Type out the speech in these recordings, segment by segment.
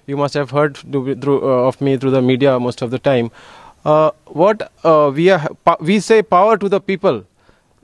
You must have heard through of me through the media most of the time. What we say power to the people.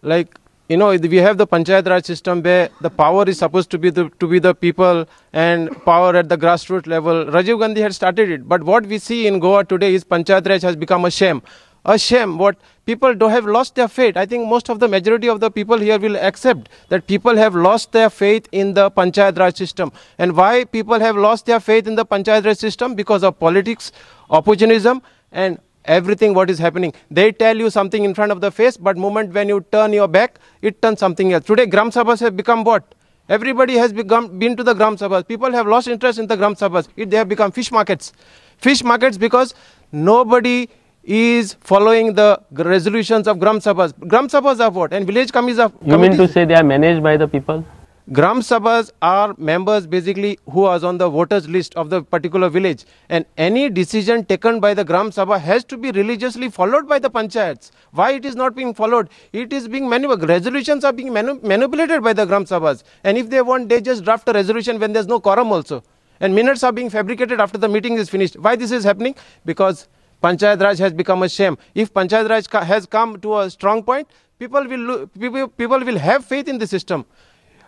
Like, you know, we have the Panchayat Raj system where the power is supposed to be the people and power at the grassroots level. Rajiv Gandhi had started it, but what we see in Goa today is Panchayat Raj has become a sham. A shame. What people do have lost their faith. I think most of the majority of the people here will accept that people have lost their faith in the Panchayat Raj system. And why people have lost their faith in the Panchayat Raj system? Because of politics, opportunism, and everything what is happening. They tell you something in front of the face, but moment when you turn your back, it turns something else. Today, Gram Sabhas have become what? Everybody has been to the Gram Sabhas. People have lost interest in the Gram Sabhas. They have become fish markets. Fish markets because nobody is following the resolutions of Gram Sabhas. Gram Sabhas are what? And village committees are... You mean to say they are managed by the people? Gram Sabhas are members basically who are on the voters list of the particular village, and any decision taken by the Gram Sabha has to be religiously followed by the panchayats. Why it is not being followed? It is being resolutions are being manipulated by the Gram Sabhas, and if they want, they just draft a resolution when there is no quorum also, and minutes are being fabricated after the meeting is finished. Why this is happening? Because Panchayat Raj has become a sham. If Panchayat Raj has come to a strong point, people will have faith in the system.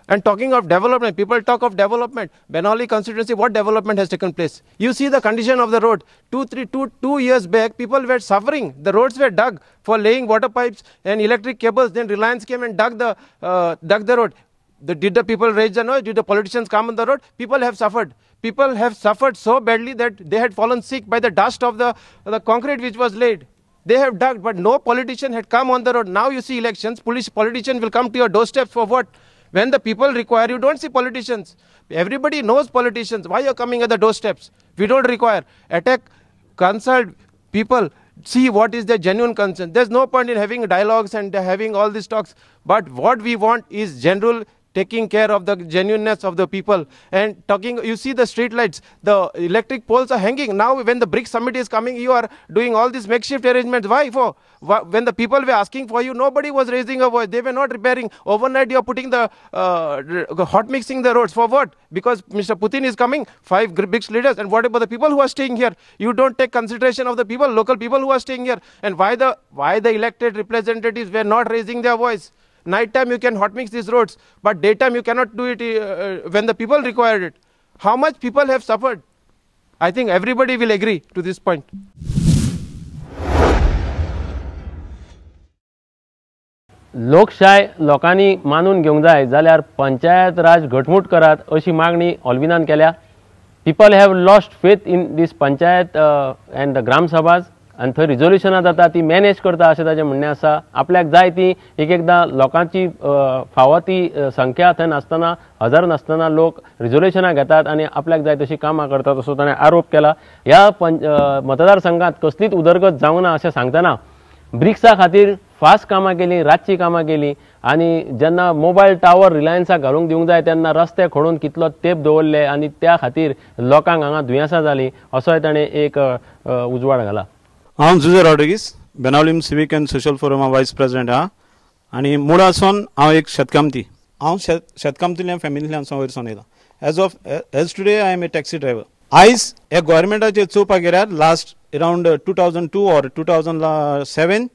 And talking of development, people talk of development. Benaulim constituency, what development has taken place? You see the condition of the road. 2 years back, people were suffering. The roads were dug for laying water pipes and electric cables. Then Reliance came and dug the road. Did the people raise the noise? Did the politicians come on the road? People have suffered. People have suffered so badly that they had fallen sick by the dust of the concrete which was laid. They have dug, but no politician had come on the road. Now you see elections, politician will come to your doorsteps for what? When the people require, you don't see politicians. Everybody knows politicians. Why you are coming at the doorsteps? We don't require. Attack, consult people, see what is their genuine concern. There's no point in having dialogues and having all these talks. But what we want is general taking care of the genuineness of the people. And talking, you see the street lights, the electric poles are hanging. Now when the BRICS summit is coming, you are doing all these makeshift arrangements. Why for? When the people were asking for you, nobody was raising a voice. They were not repairing. Overnight you are putting the hot mixing the roads. For what? Because Mr. Putin is coming, 5 BRICS leaders. And what about the people who are staying here? You don't take consideration of the people, local people who are staying here. And why the elected representatives were not raising their voice? Night time you can hot mix these roads, but daytime you cannot do it when the people required it. How much people have suffered? I think everybody will agree to this point. लोकशाय लोकांनी मानून घेवंक जाय जाल्यार पंचायत राज घटमूट करात अशी मागणी ऑल्विनान केल्या. People have lost faith in this panchayat and the gram sabhas. आनी थंय रिजोल्युशनां जाता ती मॅनेज करता अशें ताजें म्हणणें आसा. आपल्याक जाय ती एक एकदां लोकांची फावो ती संख्या थंय नासतना, हजार नासतना लोक रिजोल्युशनां घेतात आनी आपल्याक जाय तशी कामां करतात असो ताणें आरोप केला. ह्या मतदारसंघात कसलीच उदरगत जावंक ना अशें सांगतना ब्रिक्सा खातीर फास्ट कामां केलीं, रातचीं कामां केलीं आनी जेन्ना मोबायल टावर रिलायन्साक घालूंक दिवंक जाय तेन्ना रस्ते खणून कितलो तेंप दवरले आनी त्या खातीर लोकांक हांगा दुयेंसां जालीं असोय ताणें एक उजवाड घाला. हांव Jose Rodrigues, Benaulim civic and social फोरमा वायस प्रेसिडेंट आहा आनी मुळासून हांव एक शेतकामती. हांव शेतकामतींतल्यान फॅमिलींतल्यान वयर सरून येयला. As today I am a taxi driver. आयज ह्या गोवोरमेंटाचेर चोवपाक गेल्यार लास्ट अरावंड 2002 ऑर 2007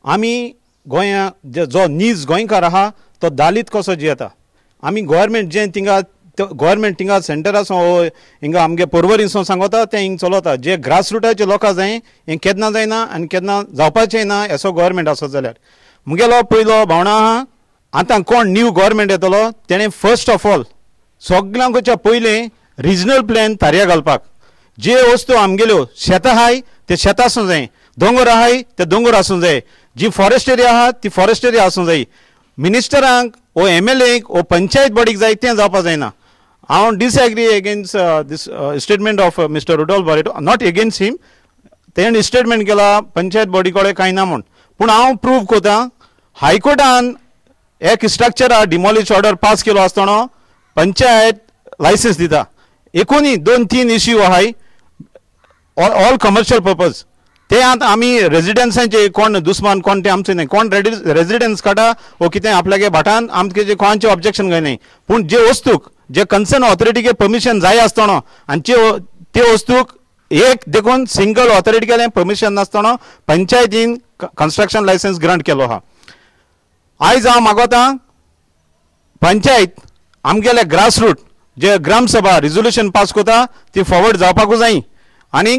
आमी गोंया जो नीज गोंयकार आहा तो दालीत कसो जियेता. आमी गोवोरमेंट जें थिंगा गोवोरमेंट थिंगा सेंटरासून वो हिंगा आमगे पर्वरीसून सांगता तें हिंग चलता. जे ग्रासरुटाचे लोकां जाय हें केन्ना जायना आनी केन्ना जावपाचें ना असो गोवोरमेंट आसत जाल्यार मुगेलो पयलो भावना आहा. आतां कोण न्यू गोवोरमेंट येतलो तेणें फर्स्ट ऑफ ऑल सगल्यांकच्या पयलें रिजनल प्लॅन तारया घालपाक. जे वस्तू आमगेल्यो शेतां आहाय ते शेतां आसूंक जाय, दोंगर आहाय ते दोंगर आसूंक जाय, जी फॉरेस्ट एरिया आहा ती फॉरेस्ट एरिया आसूंक जाय. मिनिस्टरांक वो एम एल एक वो पंचायत बॉडीक जाय तें जावपाक जायना. हांव disagree against this statement of mister Rudolf Barreto, not against him. तेणें स्टेटमेंट केला पंचायत बॉडी कडेन कांय ना म्हूण, पूण हांव प्रूव करता हायकोर्टान एक स्ट्रक्चर डिमॉलिश ऑर्डर पास केलो आसतना पंचायत लायसन्स दिता. एकोनी 2-3 इश्यू आहाय ऑल कमर्शियल पर्पज. ते आतां आमी रेजिडन्सांचे कोण दुस्मान कोण ते आमचे न्हय, कोण रेजिडन्स काडटा वो कितें आपल्यागे भाटान आमचे कोणाचें ऑब्जेक्शन काय न्हय, पूण जे वस्तूक जे कन्सर्न ऑथॉरिटीके परमिशन जाय आसतना आनी जे ते वस्तूक एक देखून सिंगल ऑथॉरिटी केलें परमिशन नासतना पंचायतीन कन्स्ट्रक्शन लायसन्स ग्रांट केलो आहा. आयज हांव मागोता पंचायत आमगेले ग्रासरूट जे ग्रामसभा रिजोल्युशन पास करता ती फॉरवर्ड जावपाकूच जाय. आनी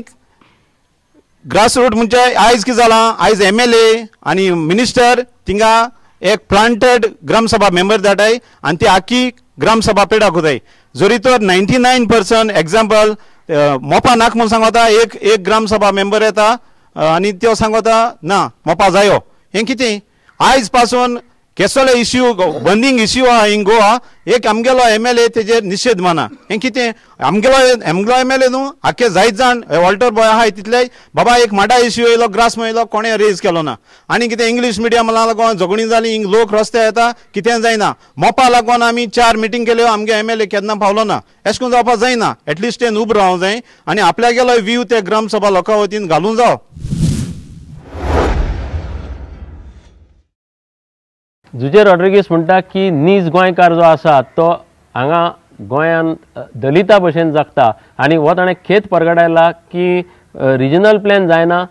ग्रासरूट म्हणजे आयज कितें जालां, आयज MLA आनी मिनिस्टर थिंगा एक प्लांटेड ग्रामसभा मेंबर धाडाय आनी ती आख्खी ग्रामसभा पेडा कोताय. जरी तर 99% एग्जाम्पल मोपा नाक म्हूण सांगता, एक एक ग्रामसभा मेंबर येता आनी त्यो सांगता ना मोपा जायो. हें कितें आयज पासून केसोले इश्यू बंदींग इश्यू आहा इन गोवा, एक आमगेलो MLA तेजेर निशेध माना. हें कितें आमगेलो आमगेलो MLA न्हू आख्खे जायत जाण वॉल्टर बॉय आहाय तितले बाबा एक माडा इश्यू येयलो ग्रास येयलो कोणें रेज केलो ना. आनी कितें इंग्लीश मिडियम लागोन झगडीं जालीं, हिंग लोक रस्त्यार येता कितें जायना. मोपा लागोन आमी 4 मिटींग केल्यो, आमगे MLA केन्ना पावलो ना. एशें करून जावपाक जायना, एटलिस्ट तें उब रावंक जाय आनी आपल्यागेलो व्यू ते ग्रामसभा लोकां वतीन घालूंक जावो. जुजे रॉड्रिगीस म्हणटा की नीज गोंयकार जो आसा तो हांगा गोंयान दलिता भशेन जगता आनी हो ताणें खेत परगटायला की रिजनल प्लॅन जायना.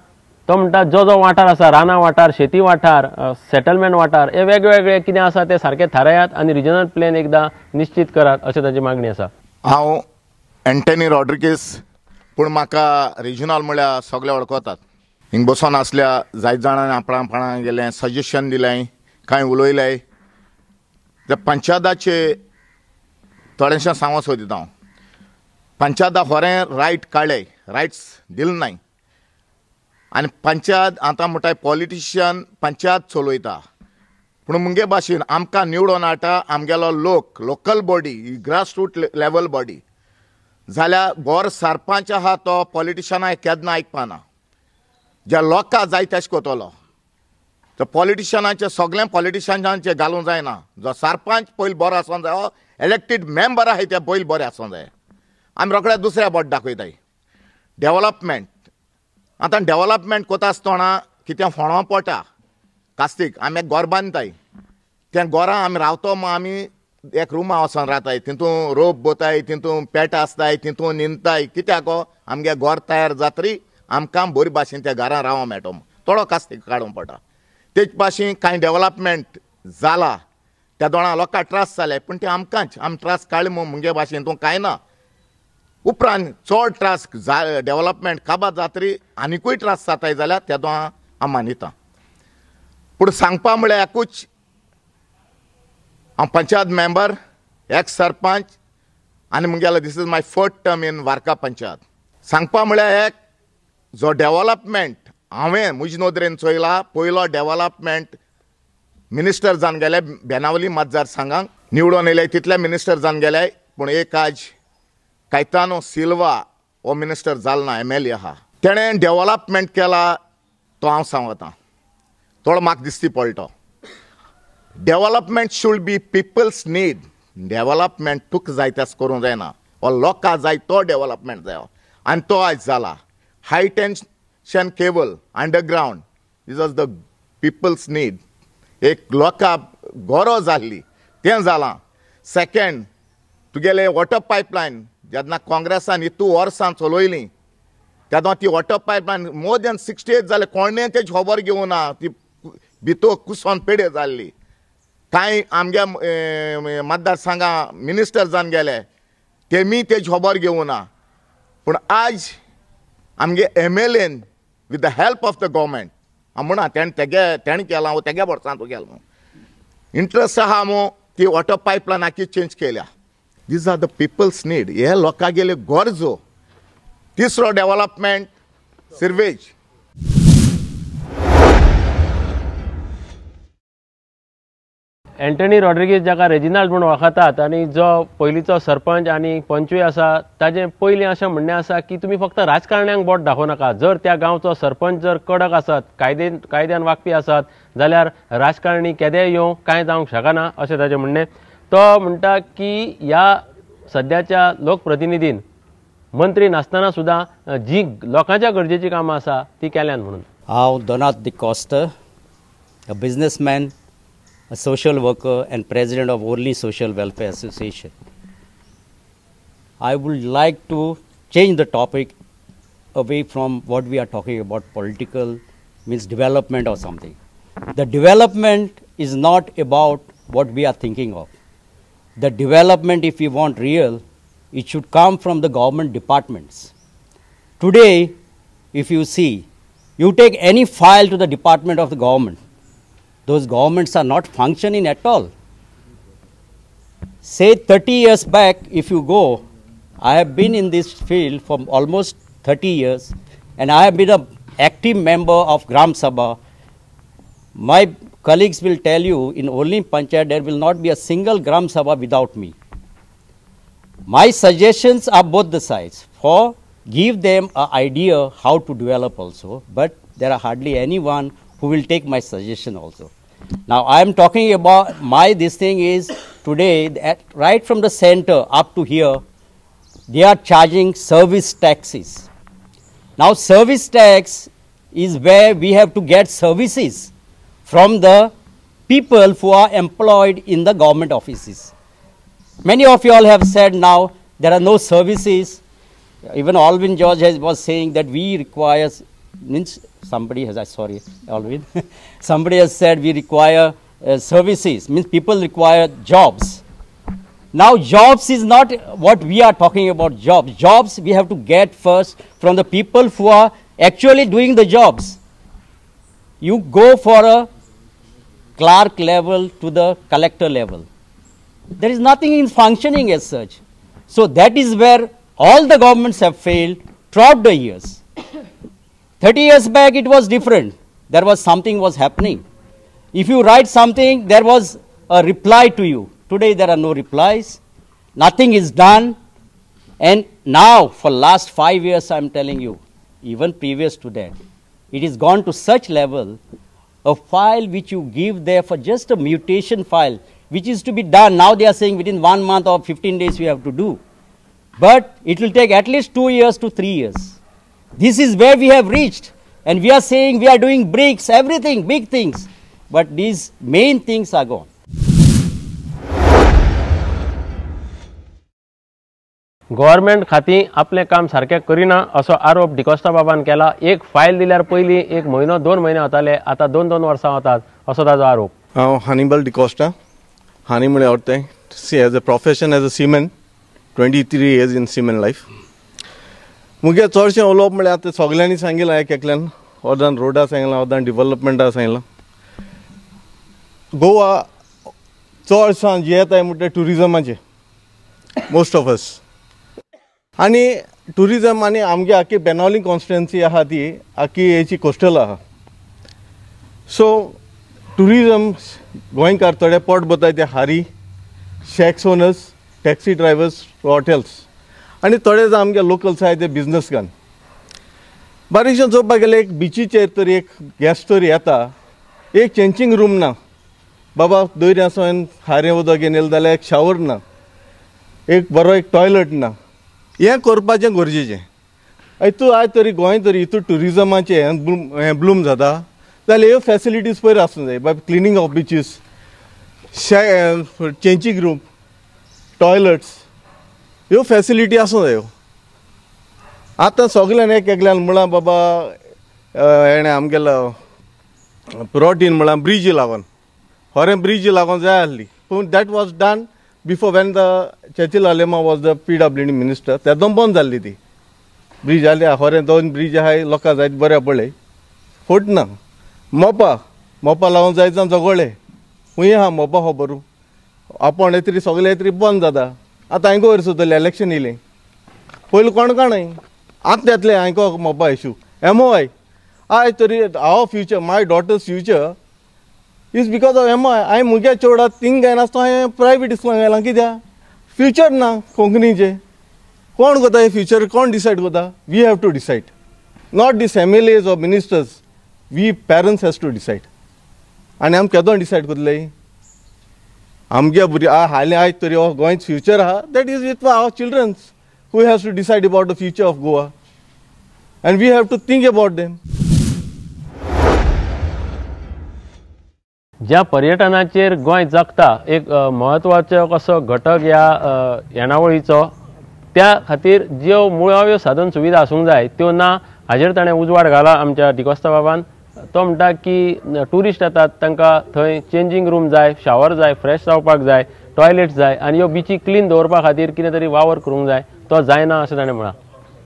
तो म्हणटा जो जो वाठार आसा, रानां वाठार, शेती वाठार, सेटलमेंट वाठार, हे वेगवेगळे कितें आसा ते सारके थारायात आनी रिजनल प्लॅन एकदां निश्चीत करात अशें ताची मागणी आसा. हांव एंटनी रॉड्रिगीस, पूण म्हाका रिजनल म्हळ्यार सगळे वळखतात. हिंग बसोन आसल्या जायत जाणांनी आपणा गेलें सजेशन दिलें, कांय उलयलें. त्या पंचायताचे थोडेशें सांगूंक सोदिता हांव. पंचायता होरें रायट काडले, रायट्स दिले नाय आनी पंचायत आतां म्हणटाय पॉलिटिशियन पंचायत चलयता, पूण मुगे भाशेन आमकां निवडून हाडटा आमगेलो लोक, local body, grass root level body. जाल्यार बोर सरपंच आहा तो पॉलिटिशियना केन्ना आयकपाना, ज्या लोकां जाय तेश कोतलो. तर पॉलिटिशियनाचे सगळें पॉलिटिशियनांचे घालूंक जायना. जो सरपंच पयलीं बरो आसूंक जाय, इलेक्टेड मेंबर आहाय ते पयलीं बरे आसूंक जाय. आमी रोखडे दुसऱ्या बोट दाखयताय. डेवलपमेंट आतां डेवलपमेंट कोता आसतना कितें फोणो पडटा कास्तीक. आमी एक गोर बांदताय, त्या गोरां आमी रावतो म्हूण आमी एक रुमा वचोन रावताय, तितून रोप बोताय, तितून पेट आसताय, तितून न्हिदताय. कित्याक आमगे गोर तयार जातरी आमकां बरी भाशेन त्या घरां रावंक मेळटो. थोडो कास्तीक काडूंक पडटा. तेच भाशेन कांय डेवलपमेंट जाला त्या दोणा लोकांक त्रास जाले, पूण ते आमकांच आमी त्रास काडले म्हूण मुगे भाशेन तूं कांय ना. उपरांत चड त्रास डेवलपमेंट काबार जातरी आनिकूय त्रास जाताय जाल्यार त्या दोणा हांव मानिता. पूण सांगपा म्हळ्यार एकूच, हांव पंचायत मेंबर, एक्स सरपंच आनी मुगेलो this is my 4th term in Varca panchayat. सांगपा म्हळ्यार एक जो डेवलपमेंट हांवें म्हजे नदरेन चोयला, पयलो डेवलपमेंट मिनिस्टर जावन गेले बेनावली मतदारसंघाक निवडून येयले तितले मिनिस्टर जावन गेले, पूण एक आज कायतानो सिल्वा हो मिनिस्टर जालो ना, MLA आहा. तेणें डेवलपमेंट केला तो हांव सांगता, थोडो म्हाका दिसती पडटो. Development should be people's need. Development तुका जाय तेस करूंक जायना, हो लोकां जाय तो डेवलपमेंट जायो आनी तो आयज जाला. High tension cable underground is was the people's need. एक लोकां गरज आहली तें जालां. सेकेंड तुगेले वॉटर पायपलायन जेन्ना काँग्रेसान इतू वर्सां चलयलीं तेन्ना ती वॉटर पायपलायन मोर देन 68 जालें, कोणें तेजी खबर घेवना, ती भितर कुसोन पेडे जाल्ली. कांय आमगे मतदारसंघा मिनिस्टर जावन गेले तेमी तेजी खबर घेवना, पूण आज आमगे MLA with the help of the government हांव म्हणा तेणें तेगे तेणें केलां वो तेगे वर्सां तूं केलां इंट्रस्ट आहा मू ती वॉटर पायपलायन आखी चेंज केल्या. These are the people's need, हे लोकांगेल्यो गरजो. तिसरो डेवलपमेंट सिर्वेज. एंटनी रॉड्रिगीस जाका रेजिनाल्ड म्हूण वळखतात आनी जो पयलींचो सरपंच आनी पंचूय आसा, ताजें पयलीं अशें म्हणणें आसा की तुमी फक्त राजकारण्यांक बोट दाखोवं नाका. जर त्या गांवचो सरपंच जर कडक आसत, कायद्यान वागपी आसत जाल्यार राजकारणी केदेय येवं कांय जावंक शकना अशें ताजें म्हणणें. तो म्हणटा की ह्या सद्याच्या लोकप्रतिनिधीन मंत्री नासतना सुद्दां जी लोकांच्या गरजेचीं कामां आसा ती केल्यान म्हणून. हांव Donat D'Costa, a businessman, a social worker and president of Orly Social Welfare Association. I would like to change the topic away from what we are talking about, political means development or something. The development is not about what we are thinking of. The development, if we want real, it should come from the government departments. Today, if you see, you take any file to the department of the government, those governments are not functioning at all. Say 30 years back, if you go, I have been in this field for almost 30 years, and I have been an active member of Gram Sabha. My colleagues will tell you, in Orlim Panchayat, there will not be a single Gram Sabha without me. My suggestions are both the sides, for give them an idea how to develop also, but there are hardly anyone who will take my suggestion also. Now, I am talking about my this thing is today, that right from the center up to here, they are charging service taxes. Now, service tax is where we have to get services from the people who are employed in the government offices. Many of you all have said now there are no services. Even Alvin George was saying that we require, means somebody has, sorry, Alvin, somebody has said we require services, means people require jobs. Now, jobs is not what we are talking about, jobs. Jobs we have to get first from the people who are actually doing the jobs. You go for a clerk level to the collector level. There is nothing in functioning as such. So that is where all the governments have failed throughout the years. 30 years back it was different. There was something was happening. If you write something, there was a reply to you. Today there are no replies. Nothing is done. And now for last 5 years, I am telling you, even previous to that, it is gone to such level, a file which you give there for just a mutation file, which is to be done. Now they are saying within 1 month or 15 days we have to do. But it will take at least 2 years to 3 years. This is where we have reached. And we are saying we are doing bricks, everything, big things. But these main things are gone. Government खातीं आपलें काम सारकें करिना असो आरोप डिकोस्टा बाबान केला. एक फायल दिल्यार पयलीं एक म्हयनो 2 म्हयने वताले, आतां 2-2 वर्सां वतात असो ताजो आरोप. हांव हानिबल डिकोस्टा, हानी म्हळ्यार अर्थ see as a profession as a seaman, 23 years in seaman life. मुगे चडशें उलोवप म्हळ्यार आतां सगल्यांनी सांगिलां, एक एकल्यान अर्दान रोडा सांगलां, अर्दान डिवलपमेंटा सांगलां. गोवा चडसां जियेताय म्हणटा ट्युरिजमाचेर, मोस्ट ऑफ अस. आनी ट्युरिजम आनी आमगे आख्खी बेनावली कॉन्स्टिट्युएन्सी आहा ती आख्खी हेची कोस्टल आहा. सो ट्युरिजम गोंयकार थोडे पोट भरताय ते हारी, shacks owners, taxi drivers, hotels आनी थोडे जाण आमगे लोकल्स आहाय ते बिजनस घालून. बारीकशें चोवपाक गेल्यार एक बिचीचेर तरी एक गॅस्ट तरी येता, एक चेंजींग रूम ना. बाबा दर्या सावन खारें उदक घेवन येयलें जाल्यार एक शावर ना, एक बरो एक टॉयलट ना. हें करपाचें गरजेचें. हितू आयज तरी गोंय तरी हितू ट्युरिजमाचें हें ब्लूम जाता जाल्यार ह्यो फेसिलिटीज पयर आसूंक जाय. बाबा cleaning of beaches, changing room, toilets, ह्यो फेसिलिटी आसूंक जायो. आतां सगल्यान एक एकल्यान म्हळां बाबा हेणें आमगेलो प्रोटीन म्हळां ब्रिज लागोन, खरें ब्रिज लागोन जाय आसली, पूण that was done before when the Cecil Alemao was the PWD minister. तेदों बंद जाल्ली ती ब्रिज जाली. खरें 2 ब्रिज आहाय, लोकां जायत बरें पळय, फट ना. मोपा मोपा लागून जायत जावन झगडले, खूंय आहा मोपा खबर आपोण येतरी सगळें येतरी बंद जाता. आतां हांयें वयर सोदलें, इलेक्शन येयलें, पयलीं कोण काणय आतां येतलें हांयें मोपा इशू. MOI आयज तरी our future, my daughter's future is because of MOI. हांवें मुगे चेवडा थिंग गायनासतना हांवें प्रायवेट इस्कुलान घायलां, कित्याक फ्युचर ना कोंकणीचें. कोण करता हें फ्युचर, कोण डिसायड करता? We have to decide, not this MLAs or ministers. We parents has to decide. आनी आमी केदों डिसायड करतले? आमगे भुरगीं हालीं आयज तरी हो गोंयच फ्युचर आहा, that is with our childrens who has to decide about the future of Goa, and we have to think about them. ज्या पर्यटनाचेर गोंय जगता, एक म्हत्वाचो कसो घटक ह्या येणावळीचो त्या खातीर ज्यो मुळाव्यो साधन सुविधा आसूंक जाय त्यो ना हाजेर ताणें उजवाड घाला आमच्या डिकोस्ता बाबान. तो म्हणटा की ट्युरिस्ट येतात तांकां थंय चेंजींग रूम जाय, शावर जाय, फ्रेश जावपाक जाय, टॉयलेट जाय आनी ह्यो बिची क्लीन दवरपा खातीर कितें तरी वावर करूंक जाय, तो जायना अशें ताणें म्हळां.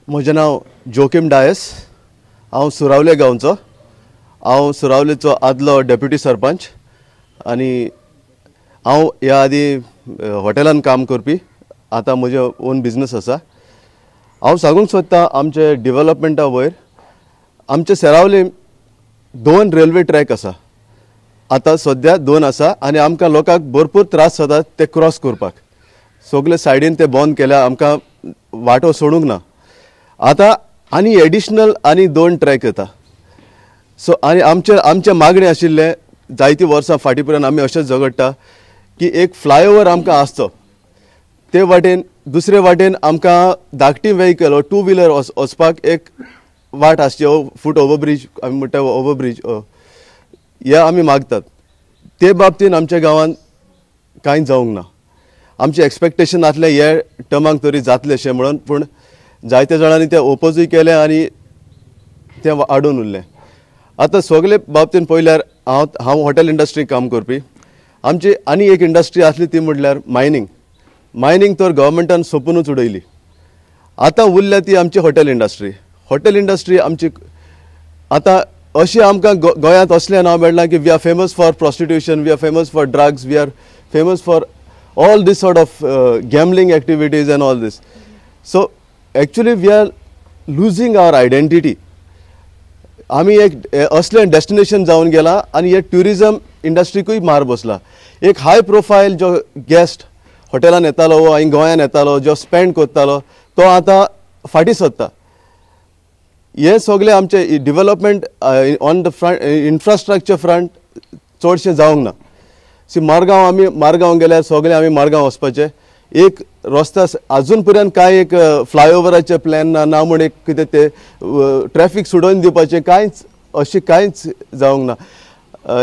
म्हजें नांव जोकीम डायस, हांव सुरावले गांवचो. हांव सुरावलेचो आदलो डेप्युटी सरपंच आनी हांव ह्या आदीं हॉटेलान काम करपी. आतां म्हजें ओन बिजनस आसा. हांव सांगूंक सोदतां आमचे डिवेलपमेंटा वयर आमचे सेरावले 2 रेल्वे ट्रॅक आसा. आतां सद्या 2 आसा आनी आमकां लोकांक भरपूर त्रास जातात ते क्रॉस करपाक. सगळे सायडीन ते बंद केल्या, आमकां वाटो सोडूंक ना. आतां आनी एडिशनल आनी 2 ट्रॅक येता. सो आनी आमचे आमचें मागणें आशिल्लें जायतीं वर्सां फाटीं पर्यंत आमी अशेंच झगडटा की एक फ्लायओवर आमकां आसचो. ते वाटेन दुसरे वाटेन आमकां धाकटी व्हेकल 2 व्हिलर वचपाक एक वाट आसची, फूट ओवरब्रीज आमी म्हणटा, ओवरब्रीज हे आमी मागतात. ते बाबतीन आमच्या गांवांत कांय जावंक ना. आमचें एक्सपेक्टेशन आसलें हे टर्माक तरी जातलें अशें म्हणून, पूण जायते जाणांनी तें ओपोजूय केलें आनी तें आडून उरलें. आतां सगळे बाबतीन पळयल्यार हांव हॉटेल इंडस्ट्रीक काम करपी. आमची आनी एक इंडस्ट्री आसली ती म्हटल्यार मायनींग. मायनींग तर गव्हर्मेंटान सोंपुनूच उडयली. आतां उरल्या ती आमची हॉटेल इंडस्ट्री. हॉटेल इंडस्ट्री आमची आतां अशें आमकां गोंयांत असलें नांव मेळ्ळां की we are famous for prostitution, we are famous for drugs, we are famous for all this sort of gambling activities and all this. So actually we are losing our identity. आमी एक असलें डेस्टिनेशन जावन गेलां आनी हे tourism इंडस्ट्रीकूय मार बसला. एक हाय प्रोफायल जो गेस्ट हॉटेलान येतालो वो हांगा गोंयान येतालो, जो स्पेंड करतालो तो आतां फाटीं सरता. हे सगळे आमचे development on the front infrastructure front चडशें जावंक ना. सी मारगांव, आमी मारगांव गेल्यार सगळे आमी मारगांव वचपाचें एक रस्ता अजून पर्यंत कांय एक फ्लायओवराचें प्लॅन ना, ना म्हूण एक कितें ते ट्रॅफीक सोडोवन दिवपाचें कांयच अशें कांयच जावंक ना.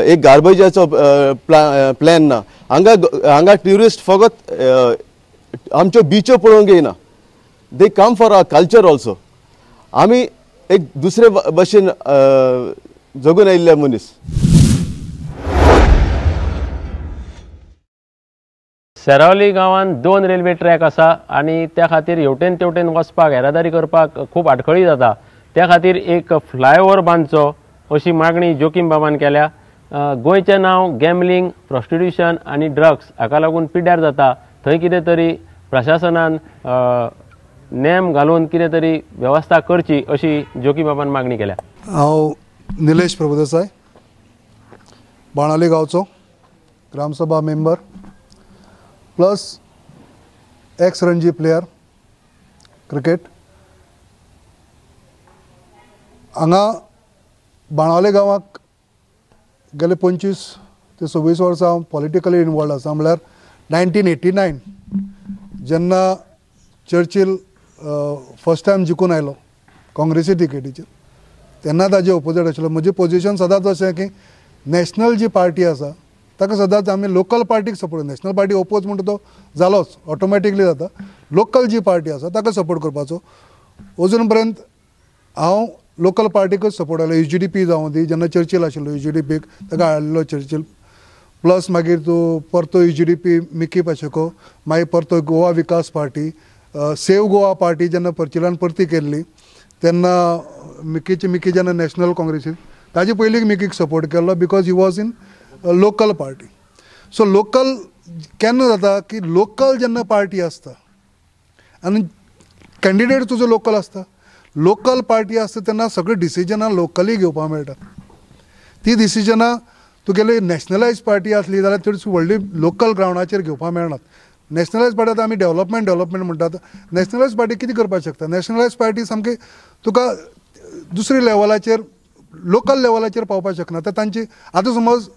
एक गार्बेजाचो प्लॅन ना. हांगा हांगा ट्युरिस्ट फकत आमच्यो बिच्यो पळोवंक येयना, they come for our culture also. आमी एक दुसरे भशेन जगून आयिल्ले मनीस. सेरावली गांवांत 2 रेल्वे ट्रॅक आसा आनी त्या खातीर हेवटेन तेवटेन वचपाक येरादारी करपाक खूब आडखळी जाता. त्या खातीर एक फ्लायओवर बांदचो अशी मागणी जोकीम बाबान केल्या. गोंयचें नांव गॅमलिंग, प्रोस्टिट्युशन आनी ड्रग्स हाका लागून पिड्ड्यार जाता. थंय कितें तरी प्रशासनान नेम घालून कितें तरी वेवस्था करची अशी जोकीम बाबान मागणी केल्या. हांव निलेश प्रभुदेसाय, बाणावली गांवचो Gram Sabha member plus ex Ranji player cricket. हांगा बाणावले गांवाक गेले 25 ते 26 वर्सां हांव पॉलिटिकली इनवॉल्ड आसा. म्हळ्यार 1989 जेन्ना चर्चिल फर्स्ट टायम जिखून आयलो काँग्रेसी टिकेटीचेर तेन्ना ताजे ओपोजीट आशिल्लो. म्हजें पोजिशन सदांच अशें की नॅशनल जी पार्टी आसा ताका सदांच आमी लोकल पार्टीक सपोर्ट, नॅशनल पार्टी ओपोज म्हणटा तो जालोच ऑटोमॅटिकली जाता, लोकल जी पार्टी आसा ताका सपोर्ट करपाचो. अजून पर्यंत हांव लोकल पार्टीकच सपोर्ट आयलो. UGDP जावं दी, जेन्ना चर्चिल आशिल्लो UGDPक ताका हाडलो चर्चिल, प्लस मागीर तूं परतो UGDP Mickey Pacheco, मागीर परतो Goa Vikas party, save Goa party जेन्ना चर्चिलान परती केल्ली तेन्ना मिकी जेन्ना नॅशनल काँग्रेसीक ताजे पयलीं मिकीक सपोर्ट केल्लो because he was in local party. So local केन्ना जाता की लोकल जेन्ना पार्टी आसता आनी कॅन्डिडेट तुजो लोकल आसता, लोकल पार्टी आसता तेन्ना सगळीं डिसिजनां लोकली घेवपाक मेळटा. ती डिसिजनां तुगेली नॅशनलायज पार्टी आसली जाल्यार चडशी व्हडली लोकल ग्रावंडाचेर घेवपाक मेळनात. नॅशनलायज पार्टी आतां आमी डेवलपमेंट डेवलपमेंट म्हणटात, नॅशनलायज पार्टी कितें करपाक शकता? नॅशनलायज पार्टी सामकी तुका दुसरी लेवलाचेर लोकल लेवलाचेर पावपाक शकना. आतां तांची आतां समज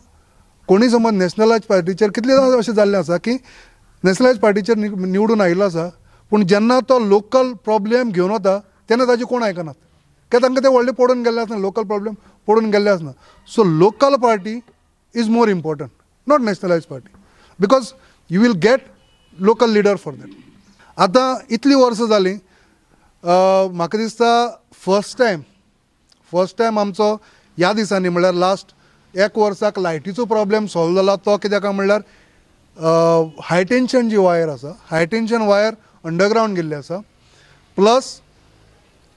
कोणी समज नॅशनलायज पार्टीचेर कितले जाण अशें जाल्लें आसा की नॅशनलायज पार्टीचेर निवडून आयिल्लो आसा, पूण जेन्ना तो लोकल प्रॉब्लेम घेवन वता तेन्ना ताजें कोण आयकनात, कित्याक तांकां तें व्हडलें पडून गेल्लें आसना, लोकल प्रॉब्लेम पडून गेल्लें आसना. So local party is more important, not nationalise party, because you will get local leader for that. आतां इतलीं वर्सां जालीं, म्हाका दिसता फर्स्ट टायम आमचो ह्या दिसांनी म्हणल्यार लास्ट एक वर्साक लायटीचो प्रॉब्लेम सॉल्व जाला. तो कित्याक म्हणल्यार हाय टेंशन जी वायर आसा, हाय टेंशन वायर अंडरग्रावंड गेल्ली आसा, प्लस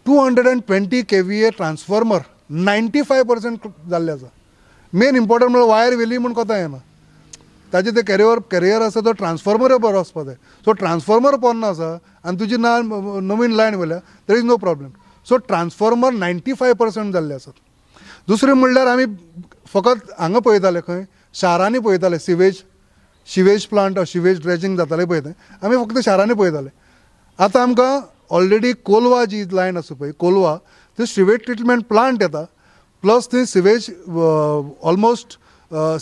220 kVA transformer 95% जाल्ले आसा. मेन इम्पॉर्टंट म्हणल्यार वायर व्हेली म्हूण कोता येना, ताजे ते कॅरियर आसा तो ट्रान्सफॉर्मर बरो आसपा जाय. सो ट्रान्सफॉर्मर पोन्नो आसा आनी तुजी ना नवीन line व्हेल्या, there is no problem. So transformer 95% जाल्ले आसात. दुसरें म्हणल्यार आमी फकत हांगा पळयताले, खंय शारांनी पळयताले सिवेज प्लांट, सिवेज ड्रेजिंग जातालें पळय तें आमी फक्त शारांनी पळयताले. आतां आमकां ऑलरेडी कोलवा जी लायन आसा पळय, कोलवा थंय सिवेज ट्रिटमेंट प्लांट येता, प्लस थंय सिवेज ऑलमोस्ट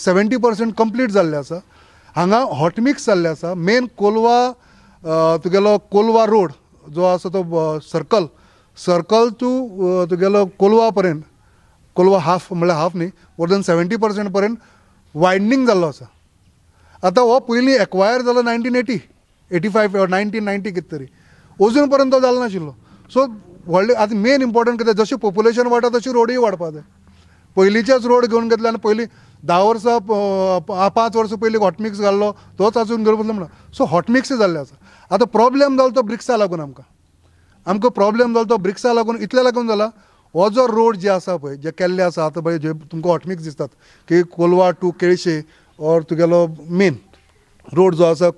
70% कंप्लीट जाल्लें आसा. हांगा हॉटमिक्स जाल्लें आसा. मेन कोलवा तुगेलो कोलवा रोड जो आसा तो सर्कल टू तुगेलो कोलवा पर्यंत, कोलवा हाफ म्हणल्यार हाफ न्ही, मोर देन 70% पर्यंत वायडनींग जाल्लो आसा. आतां हो पयलीं एक्वायर जालो 1980, 85 or 1990 कितें तरी, अजून पर्यंत तो जालो नाशिल्लो. सो व्हडलें आतां मेन इम्पॉर्टंट कितें, जशें पॉप्युलेशन वाडटा तशी रोडूय वाडपा जाय. पयलींचेच रोड घेवन घेतले आनी पयलीं 10 वर्सां 5 वर्सां पयलीं हॉटमिक्स घाल्लो तोच आजून घेवन बसलो म्हणा. सो हॉटमिक्स जाल्लें आसा. आतां प्रॉब्लेम जालो तो ब्रिक्सा लागून, आमकां प्रॉब्लेम जालो तो ब्रिक्सा लागून. इतले लागून जाला, हो जो रोड जे आसा पळय, जे केल्ले आसा आतां पळय, जे तुमकां हॉटमिक्स दिसतात की कोलवा टू केळशे ऑर तुगेलो मेन रोड जो आसा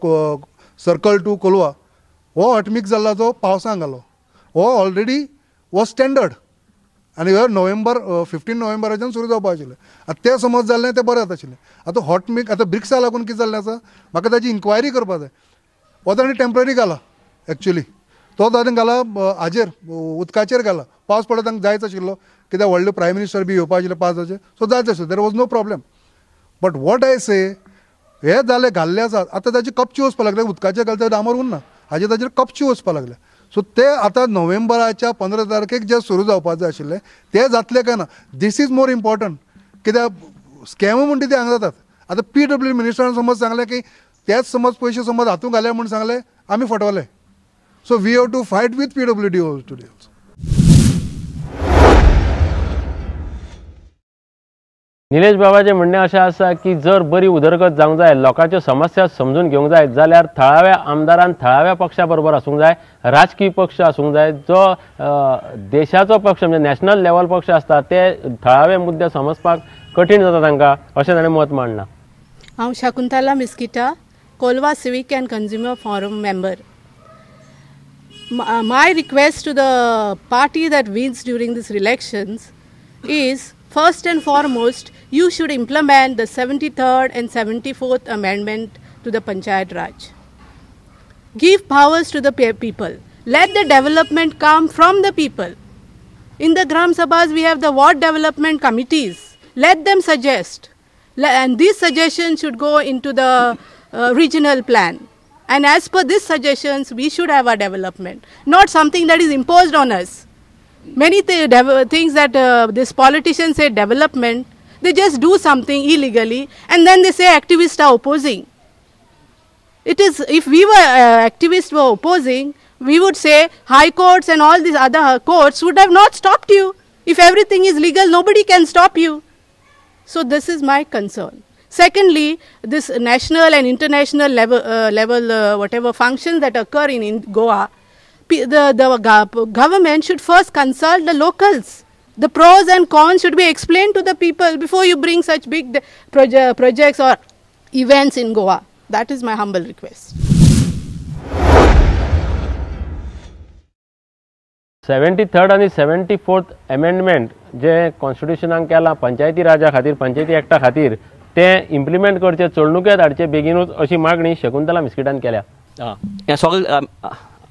सर्कल टू कोलवा, हो हॉटमिक्स जाल्लो जो पावसांक घालो, हो ऑलरेडी हो स्टँडर्ड आनी हो नोव्हेंबर 15 नोव्हेंबराच्यान सुरू जावपा आशिल्लें. आतां तें समज जाल्लें तें बरें जाता आशिल्लें. आतां हॉटमिक्स आतां ब्रिक्सा लागून कितें जाल्लें आसा, म्हाका ताजी इन्क्वायरी करपा जाय. हो ताणें टेंपररी घाला, एक्चुली तो ताणें घाला हाजेर उदकाचेर घाला, पावस पडत तांकां जायच आशिल्लो कित्याक व्हडले प्रायम मिनिस्टर बी येवपा आशिल्ले 5 जाचे, सो जायच आशिल्लो, there was no problem. But what I say, हे जाले घाल्ले आसात, आतां ताची कपची वचपा लागले, उदकाचेर घालता डांबर उरना, हाजेर ताचेर कपची वचपा लागले. सो ते आतां नोव्हेंबराच्या 15 तारखेक जे सुरू जावपाचें आशिल्लें ते जातलें काय ना, this is more important. कित्याक स्कॅम म्हणटा ते हांगा जातात. आतां PW मिनिस्टरान समज सांगलें की तेच समज पयशे समज हातूंत घाले म्हूण सांगलें, आमी फटवले. So we have to fight with PWD also today also. Nilesh बाबाचें म्हणणें अशें आसा की जर बरी उदरगत जावंक जाय, लोकांच्यो समस्या समजून घेवंक जाय जाल्यार थळाव्या आमदारान थळाव्या पक्षा बरोबर आसूंक जाय, राजकीय पक्ष आसूंक जाय, जो देशाचो पक्ष म्हणजे नॅशनल लेवल पक्ष आसता ते थळावे मुद्दे समजपाक कठीण जाता तांकां, अशें ताणें मत मांडलां. हांव Shakuntala Mesquita, Colva civic and consumer forum member. My request to the party that wins during these elections is, first and foremost, you should implement the 73rd and 74th Amendment to the Panchayat Raj. Give powers to the people. Let the development come from the people. In the Gram Sabhas, we have the ward development committees. Let them suggest. And these suggestions should go into the regional plan. And as per these suggestions, we should have our development, not something that is imposed on us. Many things that this politicians say development, they just do something illegally and then they say activists are opposing. It is, if we were activists were opposing, we would say high courts and all these other courts would have not stopped you. If everything is legal, nobody can stop you. So this is my concern. Secondly, this national and international level, whatever functions that occur in Goa, the government should first consult the locals. The pros and cons should be explained to the people before you bring such big projects or events in Goa. That is my humble request. 73rd आणि 74th amendment जे कॉन्स्टिट्युशनाक केलां पंचायती राजा खातीर, पंचायती एक्टा खातीर, ते implement करचे, चलणुकेंत हाडचे बेगीनूच अशी मागणी शकुंतला मिस्किटान केल्या. हें सगळें,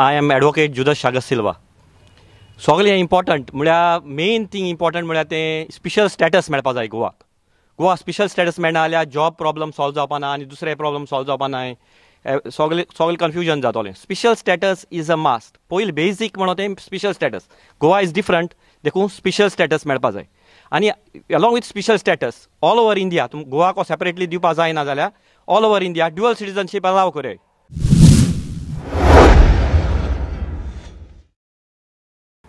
I am advocate Judas Chagas Silva. सगळें इम्पॉर्टंट म्हळ्यार मेन थींग इम्पॉर्टंट म्हळ्यार तें स्पेशल स्टेटस मेळपा जाय गोवाक. गोवा स्पेशल स्टेटस मेळना जाल्यार जॉब प्रॉब्लम सॉल्व जावपा ना आनी दुसरे प्रॉब्लम सॉल्व जावपा ना, सगळें सगळें कन्फ्युजन जातलें. Special status is a must. पयलीं बेजीक म्हणून तें special status. Goa is different, देखून स्पेशल स्टेटस मेळपा जाय. आनी along with special status all over India, तुम गोवाक सेपरेटली दिवपा जायना जाल्यार all over India dual citizenship allow करया.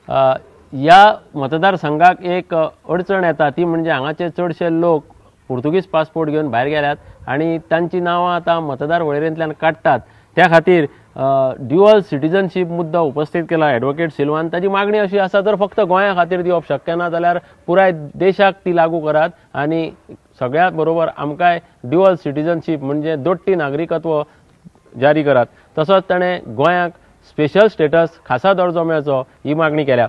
ह्या मतदारसंघाक एक अडचण येता ती म्हणजे हांगाचे चडशे लोक पुर्तुगीज पासपोर्ट घेवन भायर गेल्यात आनी तांची नांवां आतां मतदार वळेरेंतल्यान काडटात. त्या खातीर ड्युअल सिटीजनशीप मुद्दो उपस्थित केला एडवोकेट सिल्वान. ताजी मागणी अशी आसा, जर फक्त गोंया खातीर दिवप शक्य ना जाल्यार पुराय देशाक ती लागू करात आनी सगळ्या बरोबर आमकांय ड्युअल सिटीजनशीप म्हणजे दोट्टी नागरिकत्व जारी करात. तसोच ताणें गोंयाक स्पेशल स्टेटस खासा दर्जो मेळचो ही मागणी केल्या.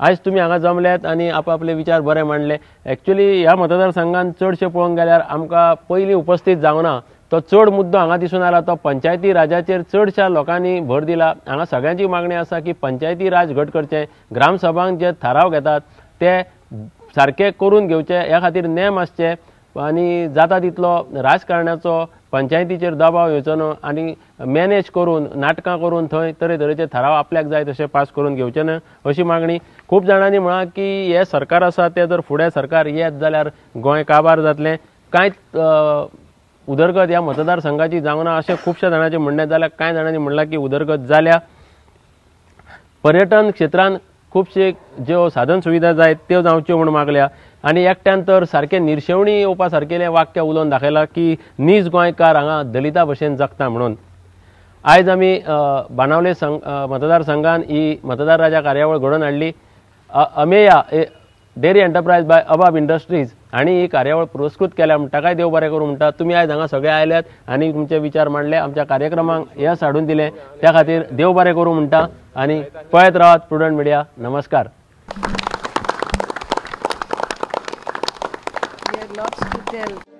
आयज तुमी हांगा जमल्यात आनी आपआपले विचार बरे मांडले. एक्चुअली ह्या मतदारसंघान चडशें पळोवंक गेल्यार आमकां पयलीं उपस्थित जावना तो चड मुद्दो हांगा दिसून आयला तो पंचायती राजाचेर चडश्या लोकांनी भर दिला. हांगा सगळ्यांची मागणी आसा की पंचायती राज घट करचें, ग्रामसभांक जे थाराव घेतात ते सारके करून घेवचे, ह्या खातीर नेम आसचे आनी जाता तितलो राजकारणाचो पंचायतीचेर दबाव येवचो न्हू आनी मॅनेज करून नाटकां करून थंय तरेतरेचे थाराव आपल्याक जाय तशे पास करून घेवचे न्हय अशी मागणी. खूब जाणांनी म्हळां की हें सरकार आसा तें जर फुडें सरकार येत जाल्यार गोंय काबार जातलें, कांयच उदरगत ह्या मतदारसंघाची जावना अशें खुबश्या जाणांचें म्हणणें जाल्यार कांय जाणांनी म्हणलां की उदरगत जाल्या. पर्यटन क्षेत्रान खुबशे ज्यो साधन सुविधा जाय त्यो जावच्यो म्हूण मागल्या आनी एकट्यान तर सारकें निर्शेवणी येवपा सारकेलें वाक्य उलोवन दाखयलां की नीज गोंयकार हांगा दलिता भशेन जगता म्हणून. आयज आमी बाणावले मतदारसंघान ही मतदार राजा कार्यावळ घडोवन हाडली. Ameya dairy enterprise by Abab industries हांणी ही कार्यावळ पुरस्कृत केल्या म्हण ताकाय देव बरें करूं म्हणटा. तुमी आयज हांगा सगळे आयल्यात आनी तुमचे विचार मांडले, आमच्या कार्यक्रमांक येस हाडून दिलें, त्या खातीर देव बरें करूं म्हणटा आनी पळयत रावात प्रुडंट मिडिया. नमस्कार. Lots to tell.